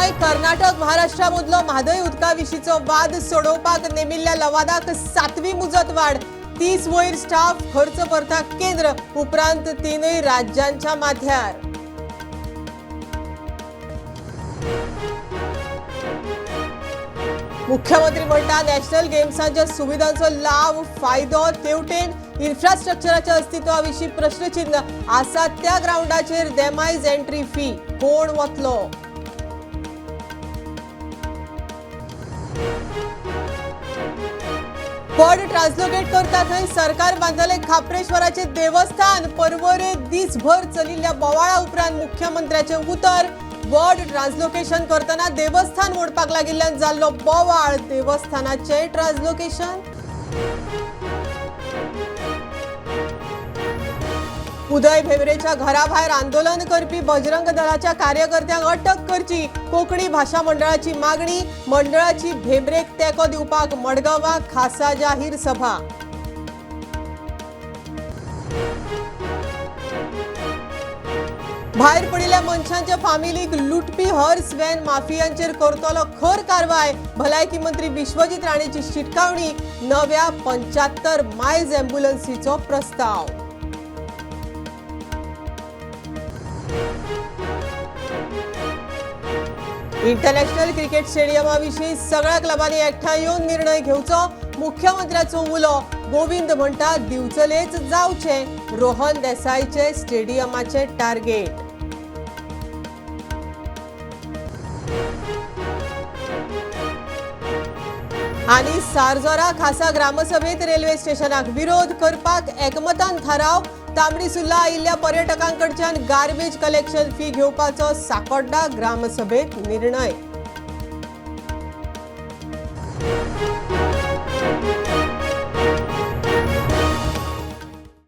गोंय, कर्नाटक, महाराष्ट्रा मदलो म्हादय उदका विशींचो वाद सोडोवपाक नेमिल्ल्या लवादाक 7वी मुजत वाड. 30 वयर स्टाफ खर्च करता केंद्र, उपरांत 3 राज्यांच्या माथ्यार. मुख्यमंत्री म्हणटा नॅशनल गेम्सांच्या सुविधांचो लाव फायदो तेवटेन इन्फ्रास्ट्रक्चराच्या अस्तित्वाविशीं प्रश्नचिन्ह. आसा त्या ग्रावंडाचेर देमायज एंट्री फी, कोण वतलो? पड ट्रान्सलोकेट करता थंय सरकार बांदले खाप्रेश्वराचे देवस्थान. परवरे दीसभर चलिल्ल्या बोवाळा उपरांत मुख्यमंत्र्याचे उतर. वड ट्रान्सलोकेशन करतना देवस्थान मोडपाक लागिल्ल्यान जाल्लो बोवाळ. देवस्थानाचे ट्रान्सलोकेशन. उदय भेंब्रेच्या घराभायर आंदोलन करपी बजरंग दलाच्या कार्यकर्त्यांक अटक करची, कोंकणी भाशा मंडळाची मागणी. मंडळाची भेंब्रेक तेंको दिवपाक मडगांवां खासा जाहीर सभा. भायर पडिल्ल्या मनशांच्या फामिलीक लुटपी हर्स व्हॅन माफियांचेर करतलो खर कारवाय. भलायकी मंत्री विश्वजीत राणेची शिटकावणी. नव्या 75 मायल्स ॲम्ब्युलन्सीचो प्रस्ताव. इंटरनॅशनल क्रिकेट स्टेडियमा विशीं सगळ्या क्लबांनी एकठांय येवन निर्णय घेवचो, मुख्यमंत्र्याचो उलो. गोविंद म्हणटा दिवचलेच जावचे रोहन देसाईचे स्टेडियमाचे टार्गेट. आनी सारजोरा खासा ग्रामसभेत रेल्वे स्टेशनाक विरोध करपाक एकमतान थाराव. तांबडी सुर्ला आयिल्ल्या पर्यटकांकडच्यान गार्बेज कलेक्शन फी घेवपाचो साकोड्डा ग्रामसभेत निर्णय.